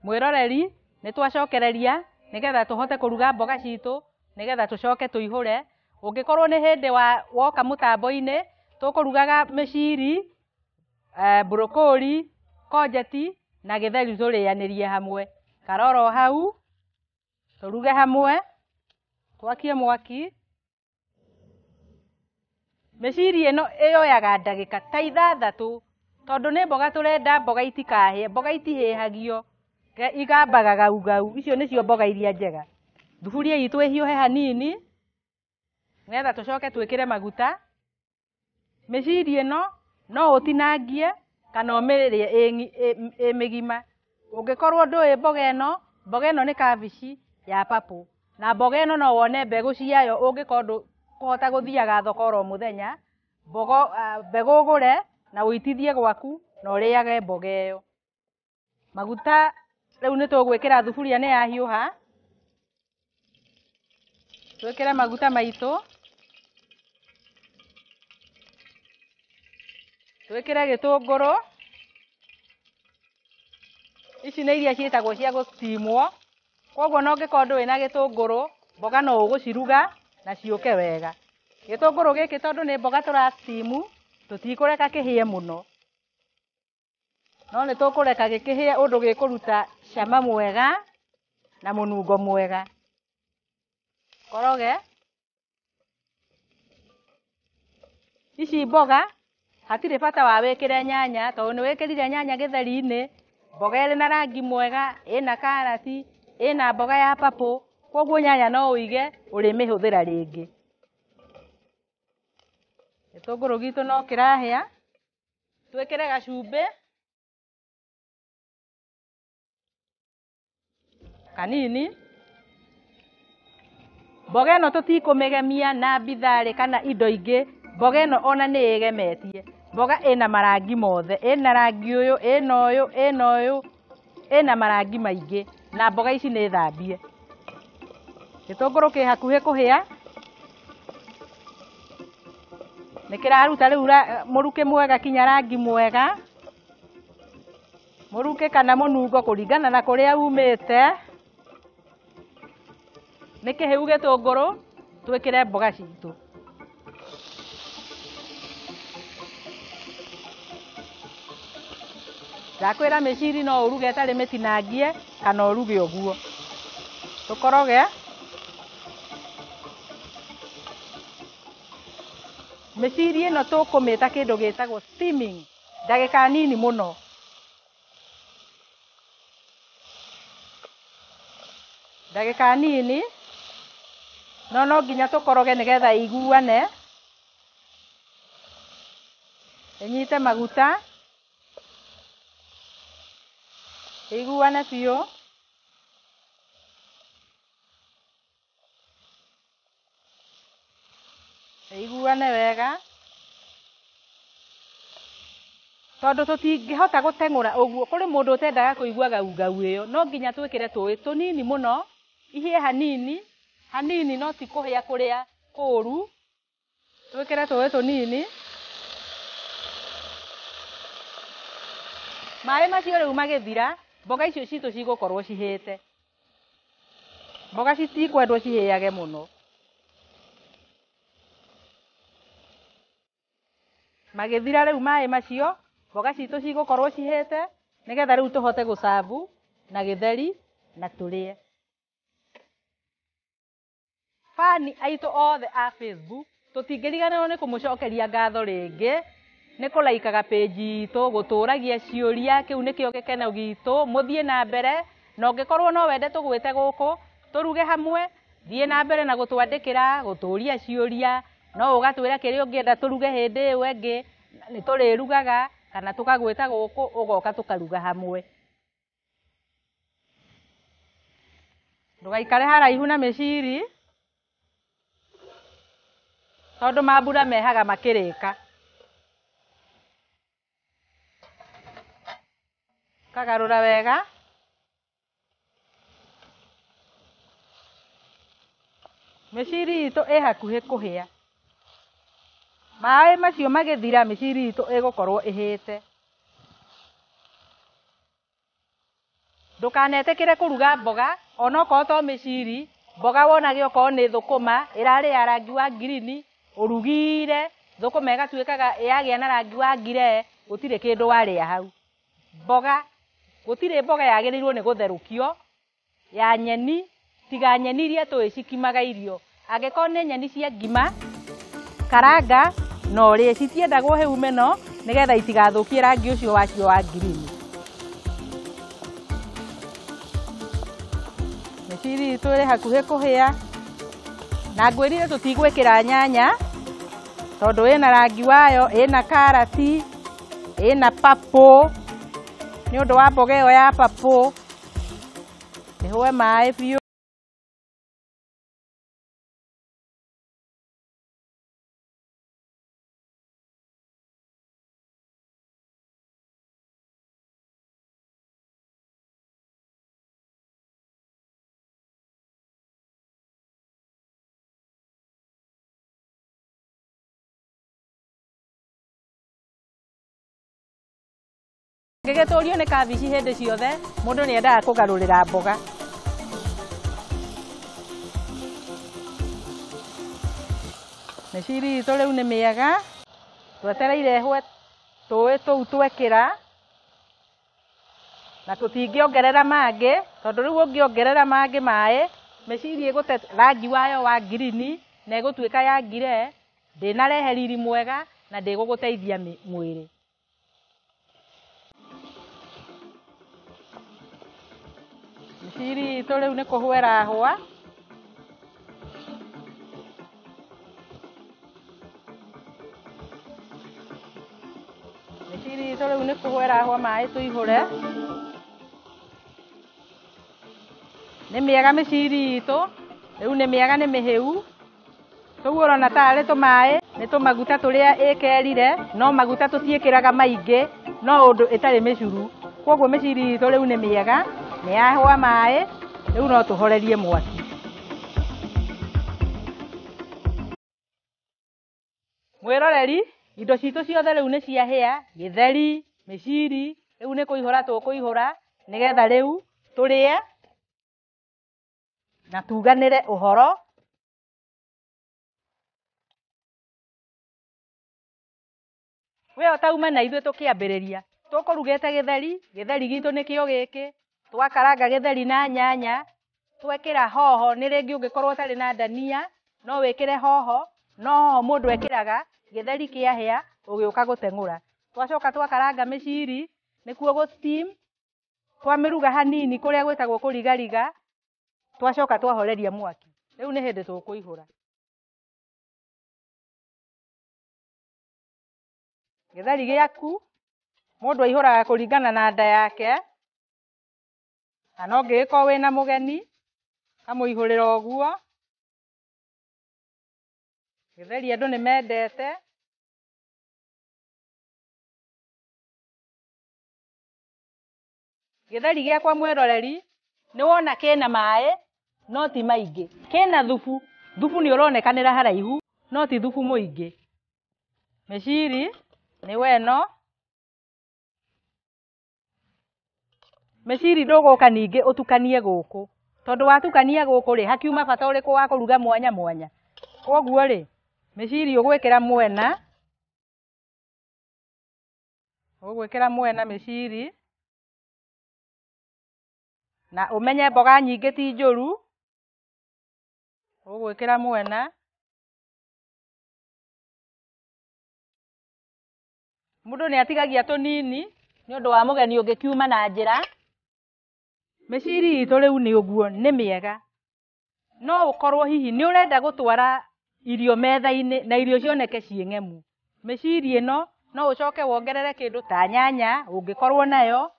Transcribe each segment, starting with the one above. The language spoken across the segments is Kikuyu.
Mwĩroreri, nĩ twacokereria nĩgetha tũhote kũruga mboga citũ, nĩgetha tũcoke tũihũre. Ũngĩkorwo nĩ hĩndĩ woka mũtambo-inĩ, tũkũrugaga mĩciri, brokoli, konjeti na gĩtheri tũrĩanĩrie hamwe. Karoro hau, tũruge hamwe, twakie mwaki. Mĩciri ĩno ĩyoyaga ndagĩka ta 6, tondũ nĩ mboga tũrenda, mboga itikahĩe, mboga itihĩhagio, igambaga gau gau. Icio nĩcio mboga iria njega. Thuburia itũ ĩhiũhe hanini, nĩgetha tũcoke twĩkĩre maguta. Mĩciri ĩno no ũtinangie kana ũmĩrĩe ĩ mĩgima. Ũngĩkorwo ndũĩ mboga ĩno, mboga ĩno nĩ kabici ya purple. Na mboga ĩno no wone mbegũ ciayo ũngĩkorwo ndũkũhota gũthiaga thoko oro mũthenya. Mbegũ ũgũre na ũitithie gwaku na ũrĩage mboga ĩyo. Maguta rĩu nĩ tũgwĩkĩra thuburia nĩ yahiũha. Twĩkĩre maguta maitũ. Twĩkĩre gĩtũngũrũ. Ici nĩ iria ciĩtagwo cia gũsteamwo. Koguo ona ũngĩkorwo ndũrĩ na gĩtũngũrũ, mboga no ũgũciruga na ciũke wega. Gĩtũngũrũ gĩkĩ tondũ nĩ mboga tũra steam, tũtikũreka kĩhĩe mũno. No nĩ tũkũreka gĩkĩhĩe ũndũ gĩkũruta cama mwega na mũnungo mwega. Koroge. Ici mboga hatirĩ bata wa wĩkĩre nyanya, tondũ nĩ wĩkĩrire nyanya gĩtheri-inĩ, mboga ĩrĩ na rangi mwega, ĩna karati, ĩna mboga ya purple, koguo nyanya no ũige ũrĩmĩhũthĩra rĩngĩ. Gĩtũngũrũ gitũ no kĩrahĩa, twĩkĩre gacumbĩ kanini. Mboga ĩno tũtikũmĩgemia na bitharĩ kana indo ingĩ, mboga ĩno ona nĩ ĩgemetie. Mboga ĩna marangi mothe, ĩna rangi ũyũ, ĩna ũyũ, ĩna ũyũ, ĩna marangi maingĩ, na mboga ici nĩ thambie. Gĩtũngũrũ kĩ hakuhĩ kũhĩa, nĩ kĩraruta rĩu mũrukĩ mwega kinya rangi mwega, mũrukĩ kana mũnungo kũringana na kũrĩa umĩte. Nĩ kĩhĩu gĩtũngũrũ, twĩkĩre mboga citũ. Ndakwĩra mĩciri no ũruge ĩtarĩ mĩtinangie kana ũruge ũguo. Tũkoroge. Mĩciri ĩno tũkũmĩta kĩndũ gĩtagwo steaming, ndagĩka nini mũno. Ndagĩka nini, no nginya tũkoroge nĩgetha ĩiguane, ĩnyite maguta, ĩiguane biũ. Ĩiguane wega. Tondũ tũtingĩhota gũteng'ũra ũguo, kũrĩ mũndũ ũtendaga kũigua gau gau ĩyo, no nginya twĩkĩre tũĩ tũnini mũno, ihĩe hanini, hanini no ti kũhĩa kũrĩa kũũru. Twĩkĩre tũĩ tũnini. Maĩ macio rĩu magĩthira, mboga icio citũ cigũkorwo cihĩte. Mboga citikwendwo cihĩage mũno. Magĩthira rĩu maĩ macio, mboga citũ cigũkorwo cihĩte, nĩgetha rĩu tũhote gũcabu na gĩtheri na tũrĩe. Fani aitũ othe a Facebook, tũtingĩriganĩrwo nĩ kũmũcokeria ngatho rĩngĩ, nĩ kũlaikaga page itũ, gũtũragia ciũria, kĩu nĩkĩo gĩkeno gitũ, mũthiĩ na mbere, na ũngĩkorwo no wende tũgwĩte gũkũ, tũruge hamwe, thiĩ na mbere na gũtwandĩkĩra, gũtũria ciũria, no ũgatwĩra kĩrĩa ũngĩenda tũruge hĩndĩ ĩyo ĩngĩ, nĩ tũrĩrugaga, kana tũkagwĩta gũkũ, ũgoka tũkaruga hamwe. Ndũgaikare haraihu na mĩciri, tondũ mambura mehaga makĩrĩka. Kagarũra wega. Mĩciri itũ ĩ hakuhĩ kũhĩa. Maĩ macio magĩthira, mĩciri itũ ĩgũkorwo ĩhĩte. Ndũkanetĩkĩre kũruga mboga onokorwo to mĩciri, mboga wonage okorwo nĩ thũkũma ĩrarĩ ya rangi wa ngirini, ũrugire thũkũma ĩgatuĩkaga yagĩa na rangi wa ngire, gũtirĩ kĩndũ warĩa hau. Mboga, gũtirĩ mboga yagĩrĩirwo nĩ gũtherũkio ya nyeni, tiga nyeni iria tũĩ cikimaga irio. Angĩkorwo nĩ nyeni cia ngima, karanga na ũrĩe, citiendagwo hĩu mũno nĩgetha itigathũkie rangi ũcio wacio wa ngirini. Mĩciri itũ ĩrĩ hakuhĩ kũhĩa, na ngwĩrire tũtigwĩkĩra nyanya tondũ ĩna rangi wayo, ĩna karati, ĩna papũ, nĩ ũndũ wa mboga ĩyo ya papũ. Ĩhũe maĩ biũ. Ngĩgĩtũrio nĩ kabici hĩndĩ ciothe, mũndũ nĩ endaga kũgarũrĩra mboga. Mĩciri itũ rĩu nĩ mĩega, twetereire ĩhũe tũĩ tũu twekĩra, na tũtingĩongerera mangĩ, tondũ rĩu ũngĩongerera mangĩ maĩ, mĩciri ĩgũte rangi wayo wa ngirini na ĩgũtuĩka ya ngire, ndĩnarehe riri mwega na ndĩgũgũteithia mwĩrĩ. Mĩciri itũ rĩu nĩ kũhũa ĩrahũa. Mĩciri itũ rĩu nĩ kũhũa ĩrahũa maĩ tũihũre. Nĩ mĩega mĩciri itũ, rĩu nĩ mĩega nĩ mĩhĩu. Tũu ũrona tarĩ tũmaĩ, nĩ tũmaguta tũrĩa ĩkerire, no maguta tũtiĩkĩraga maingĩ, no ũndũ ĩtarĩ mĩcuru. Koguo mĩciri itũ rĩu nĩ mĩega, nĩ yahũa maĩ, rĩu no tũhorerie mwaki. Mwĩroreri, indo citũ ciothe rĩu nĩ ciahĩa, gĩtheri, mĩciri, rĩu nĩ kũihũra tũkũihũra, nĩgetha rĩu tũrĩe na tuganĩre ũhoro. We ũtauma na ithuĩ tũkĩambĩrĩria, tũkũrugĩte gĩtheri, gĩtheri gitũ nĩkĩo gĩkĩ, twakaranga gĩtheri na nyanya, twekĩra hoho, nĩ rĩngĩ ũngĩkorwo ũtarĩ na ndania, no wĩkĩre hoho, no hoho mũndũ ekĩraga gĩtheri kĩahĩa ũgĩũka gũteng'ũra. Twacoka twakaranga mĩciri, nĩkuo gũ steam, twamĩruga hanini kũrĩa gwĩtagwo kũrigariga, twacoka twahoreria mwaki. Rĩu nĩ hĩndĩ tũkũihũra. Gĩtheri gĩaku mũndũ aihũraga kũringana na nda yake, kana ũngĩgĩkorwo wĩna mũgeni kamũihũrĩra ũguo. Gĩtheri andũ nĩ mendete. Gĩtheri gĩakwa mwĩroreri, nĩ wona kĩna maĩ no ti maingĩ, kĩna thubu, thubu nĩ ũronekanĩra haraihu no ti thubu mũingĩ. Mĩciri nĩ weno. Mĩciri ndũgũka ningĩ ũtukanie gũkũ, tondũ watukania gũkũ rĩ, hakiuma bata ũrĩkũ wa kũruga mwanya mwanya. Koguo rĩ, mĩciri ũgwĩkĩra mwena, ũgwĩkĩra mwena mĩciri, na ũmenye mboga nyingĩ ti njũru, ũgwĩkĩra mwena. Mũndũ nĩ atigagia tũnini nĩ ũndũ wa mũgeni ũngĩkiuma na njĩra. Mĩciri itũ rĩu nĩ ũguo, nĩ mĩega. No ũkorwo hihi nĩ ũrenda gũtwara irio metha-inĩ na irio cioneke ciĩ ng'emu. Mĩciri ĩno no ũcoke wongerere kĩndũ ta nyanya ũngĩkorwo nayo,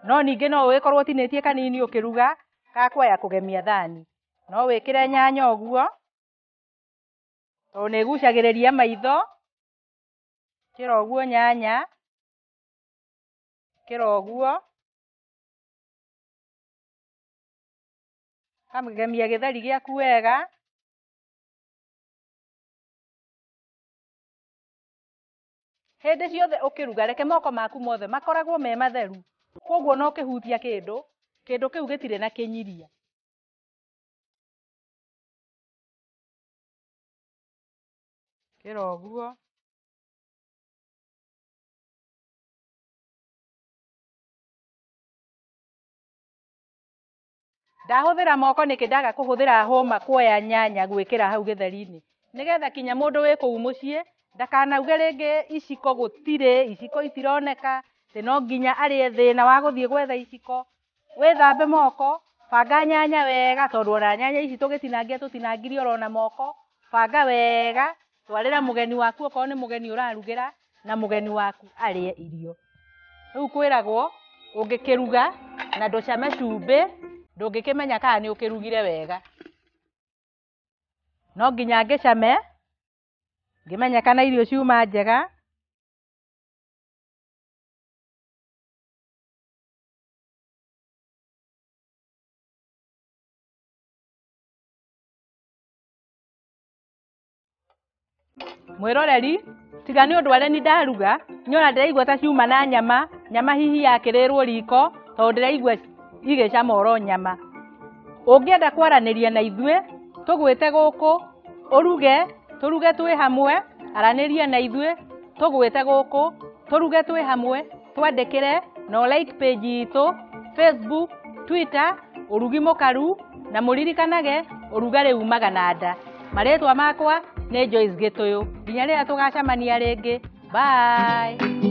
no ningĩ no ũgĩkorwo ũtinĩtie kanini ũkĩruga gakwaya kũgemia thani. No wĩkĩre nyanya ũguo, tondũ nĩ ĩgucagĩrĩria maitho. Ĩkĩra ũguo nyanya, ĩkĩra ũguo. Kamĩgemia gĩtheri gĩaku wega. Hĩndĩ ciothe ũkĩruga reke moko maku mothe makoragwo me matheru. Koguo ona ũkĩhutia kĩndũ, Kĩndũ kĩu gĩtirĩ na kĩnyiria. Kĩra ũguo. Ndahũthĩra moko nĩkĩ ndaga kũhũthĩra hũma kuoya nyanya gwĩkĩra hau gĩtheri-inĩ, nĩgetha kinya mũndũ wĩ kũu mũciĩ ndakanauge rĩngĩ iciko gũtirĩ, iciko itironeka, atĩ no nginya arĩe thĩna wa gũthiĩ gwetha iciko. Wĩthambe moko, banga nyanya wega, tondũ ona nyanya ici tũgĩtinangia tũtinangirie oro na moko, banga wega, twarĩra mũgeni waku okorwo nĩ mũgeni ũrarugĩra, na mũgeni waku arĩe irio. Rĩu kwĩragwo ũngĩkĩruga na ndũcame cumbĩ, ndũngĩkĩmenya kana nĩ ũkĩrugire wega. No nginya ngĩcame, ngĩmenye kana irio ciuma njega. Mwĩroreri, tiga nĩ ũndũ arĩa ni ndaruga, nyona ndĩraigua ta ciuma na nyama, nyama hihi yakĩrĩrwo riko, tondũ ndĩraigua igĩcama oro nyama. Ũngĩenda kwaranĩria na ithuĩ, tũgwĩte gũkũ, ũruge, tũruge twĩ hamwe, aranĩria na ithuĩ, tũgwĩte gũkũ, tũruge twĩ hamwe, twandĩkĩre, na ũ like page itũ, Facebook, Twitter, Ũrugi Mũkaru, na mũririkanage ũrugarĩ umaga na nda. Marĩtwa makwa nĩ Joyce Gĩtũyũ. Nginya rĩrĩa tũgacemania rĩngĩ. Bye.